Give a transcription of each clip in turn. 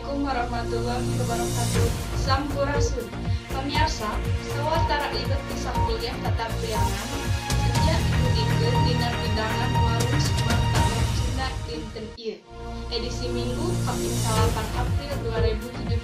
Assalamualaikum warahmatullahi wabarakatuh. Sampurasun. Pemirsa, sawatara ibet ti sakuliah tetap priangan sedia didugikeun dina pidangan Warung Martabak Sunda dinten ieu. Edisi Minggu kaping 9 April 2017.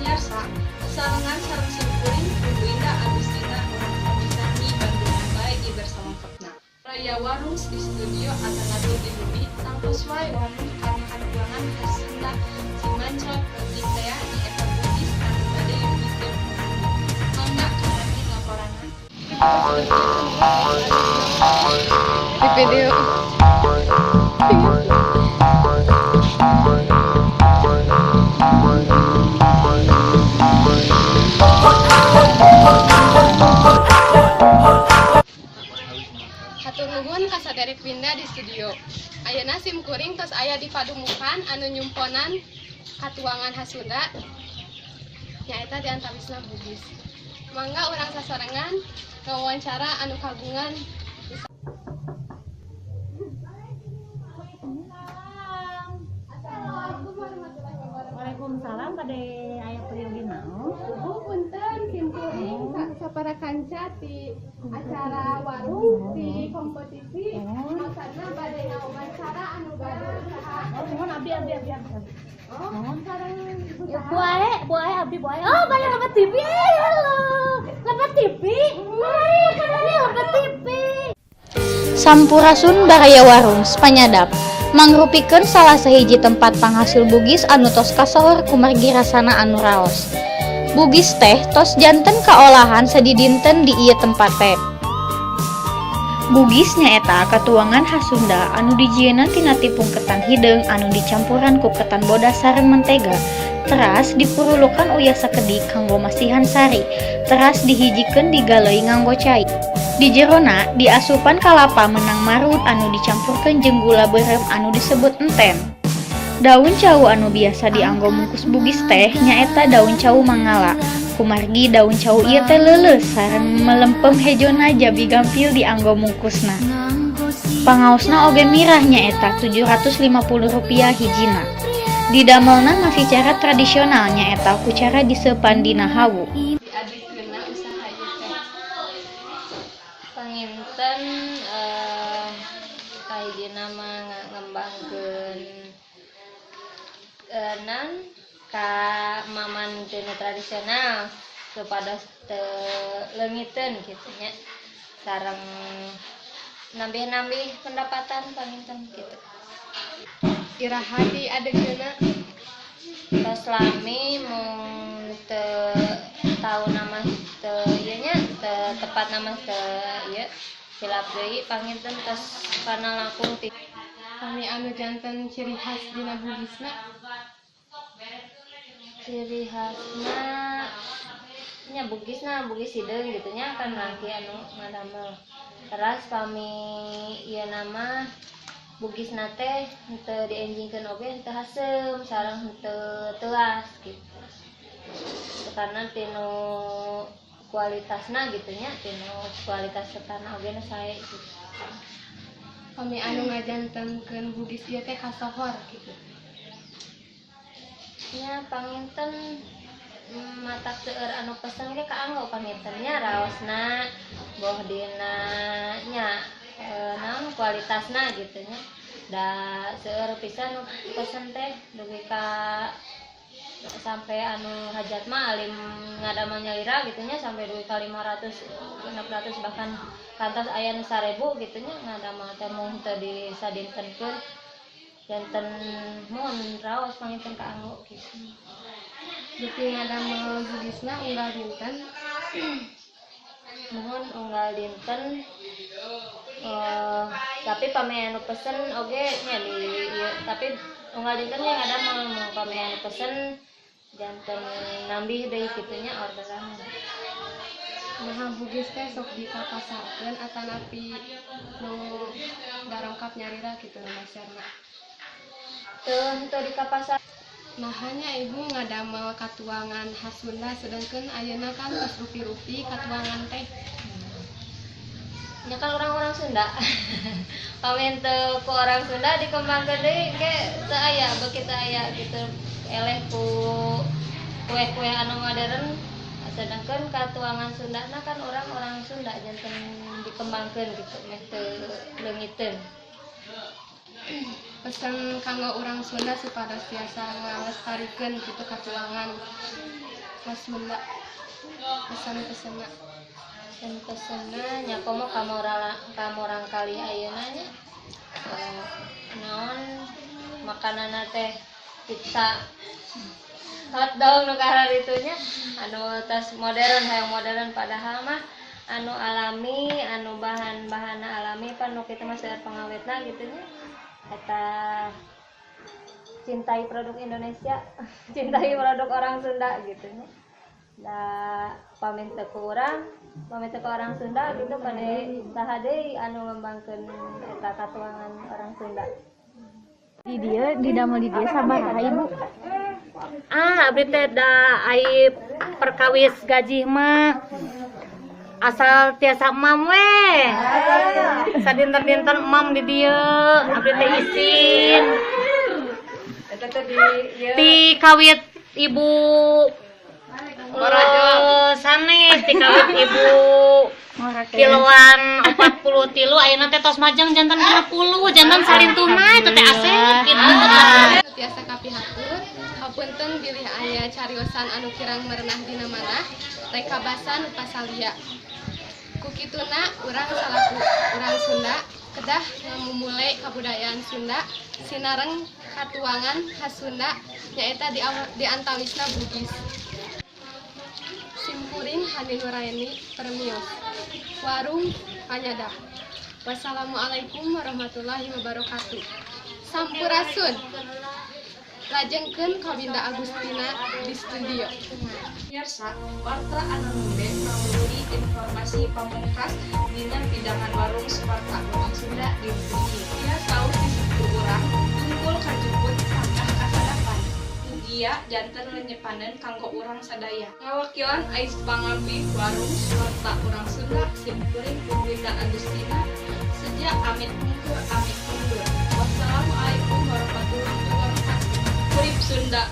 Pemirsa, sasarengan sareng simkuring, Ibu Indah Agustina, urang sami-sami bandungan bae iber salengkapna. Raya Warung di studio atanapi di bumi tangtos wae warung kana katuangan khas Sunda Cimancot Rejing teh nyaeta bugis anu bade didugikeun. Mangga kami laporanna. Di video. Hatur nuhun ka saderek Winda di studio. Ayeuna sim kuring tos aya di padumukan anu nyumponan katuangan khas Sunda nyaeta di antawisna bugis. Mangga urang sasarengan ngawawancara anu kagungan. Assalamualaikum warahmatullahi wabarakatuh. Waalaikumsalam, pada aya peryogi naon? Oh, punten, sim kuring sapara kanca ti acara warung di kompetisi, maksudna bade ngawawancara anu gaduh usaha. Oh, mohon abdi abdi abdi abdi. Oh, sareng ibu Ya, saha? Bu Ae, Bu Ae abdi Bu Ae. Oh, banyak lebet TV. Halo. Lebet TV. Mari, mari lebet TV. Sampurasun, Baraya Warung Panyadap mangrupikeun salah sahiji tempat panghasil bugis anu tos kasohor kumargi rasana anu raos. Bugis teh tos janten kaolahan sadidinten di ieu tempat teh. Bugis nyaeta katuangan khas Sunda anu dijieunna tina tipung ketan hideung anu dicampuran ku ketan bodas sareng mentega. Teras dipurulukan uyah sakedik kanggo masihan sari. Teras dihijikeun digaleuy nganggo cai. Di jerona diasupan kalapa meunang marut anu dicampurkeun jeung gula beureum anu disebut enten. Daun cau anu biasa dianggo mungkus bugis teh nyaeta daun cau mangala. Kumargi daun cau ieu teh leuleus sareng melempem hejona, jabi gampil dianggo mungkusna. Pangaosna oge mirah, nyaeta Rp750 hijina. Didamelna masih cara tradisional, nyaeta ku cara diseupan dina hawu. Diadikeunna usaha ieu teh? Panginten kahijina mah ngembangkeun nan ka maman tinu tradisional supados teu leungiteun kitu nya, sareng nambih-nambih pendapatan panginten kitu. Iraha diadegeunna? Tos lami, mung teu tau nama teu ieu nya, teu tepat nama teu ieu, hilap deui. Panginten tos kana langkung ti Pami anu janten ciri khas dina bugisna? Ciri khasna nya bugisna bugis hideung gitu nya kan, laki anu ngadamel. Teras pami ieu nama bugisna teh henteu dienjingkeun oge henteu haseum sareng henteu teuas gitu, karena tinu kualitasna gitu nya, tinu kualitas ketanna oge nu sae gitu. Pami anu ngajantenkeun bugis ieu teh kasohor gitu? Nya panginten matak seueur anu pesen ge kaanggo panginten nya, raosna boh dina nya naon kualitasna gitu nya, da seueur pisan nu pesen teh dugi ka sampai anu hajat mah alim ngadamel nyalira gitu nya, sampai dugi ka 500, 600, bahkan kantos aya nu 1000 gitu nya ngadamel teh, mung teu disadintenkeun. Janten mun raos panginten kaanggo gitu. Dupi ngadamel bugisna unggal dinten? Muhun, unggal dinten, tapi pami anu pesen oge nya di ieu, tapi unggal dinten nya ngadamel, mung pami anu pesen janten nambih deui kitu nya orderan. Naha bugis teh sok dipapasarkeun atanapi nu darongkap nyalira kitu nu maserna? Teu, henteu dikapasar. Naha nya ibu ngadamel katuangan khas Sunda, sedangkan ayeuna kan tos rupi-rupi katuangan teh? Nya kan orang-orang Sunda, pami teu ku orang Sunda dikembangkeun deui ge teu aya, beuki teu aya gitu, eleh ku kue-kue anu modern, sedangkan katuangan Sundana kan orang-orang Sunda janten dikembangkeun gitu meh teu leungiteun. Pesan kanggo urang Sunda supados tiasa ngalestarikeun gitu katuangan khas Sunda, pesan-pesanna. Pesan-pesanna nya komo ka murangkalih ayeuna nya, naon makananna teh, pizza, hotdog, nu kararitu nya, anu tos modern, hayang modern, padahal mah anu alami, anu bahan-bahanna alami pan nu kitu mah seueur pangawetna gitu nya. Eta, cintai produk Indonesia, cintai produk orang Sunda gitu nya. Da pami teu ku urang, pami teu ku orang Sunda gitu, pada saha deui anu ngembangkeun eta katuangan orang Sunda? Di dieu didamel di dieu sabaraha, Ibu? Ah, abdi teh da ai perkawis gaji mah asal tiasa emam we. Sadinten-dinten emam di dieu, abdi teh isin. Ti kawit ibu sanes, ti kawit ibu kiloan 43, ayeuna teh tos majeng janten 60, janten salintuna itu teh asep gitu. Tiasa kapihatur, hapunten bilih aya cariosan anu kirang merenah dina manah, reka basa nu pasalia. Ku kituna urang salaku urang Sunda kedah ngamumule kabudayaan Sunda sinareng katuangan khas Sunda, nyaeta di antawisna Bugis. Simkuring Hani Nuraini permios. Warung Panyadap. Wassalamualaikum warahmatullahi wabarakatuh. Sampurasun. Lajengkeun ka Winda Agustina di studio. Pemirsa, warta anu nembe mamuri informasi pamungkas dina pidangan Warung Suwarta Urang Sunda di ieu. Aya saur ti sepuh urang, tungkul kajuput sangkah kasadapan. Mugia janten lenyepaneun kanggo urang sadaya. Ngawakilan Ais Pangampi Warung Suwarta Urang Sunda, simkuring Winda Agustina seja amit pungkur amit mundur. Wassalamualaikum warahmatullahi wabarakatuh. Urip Sunda.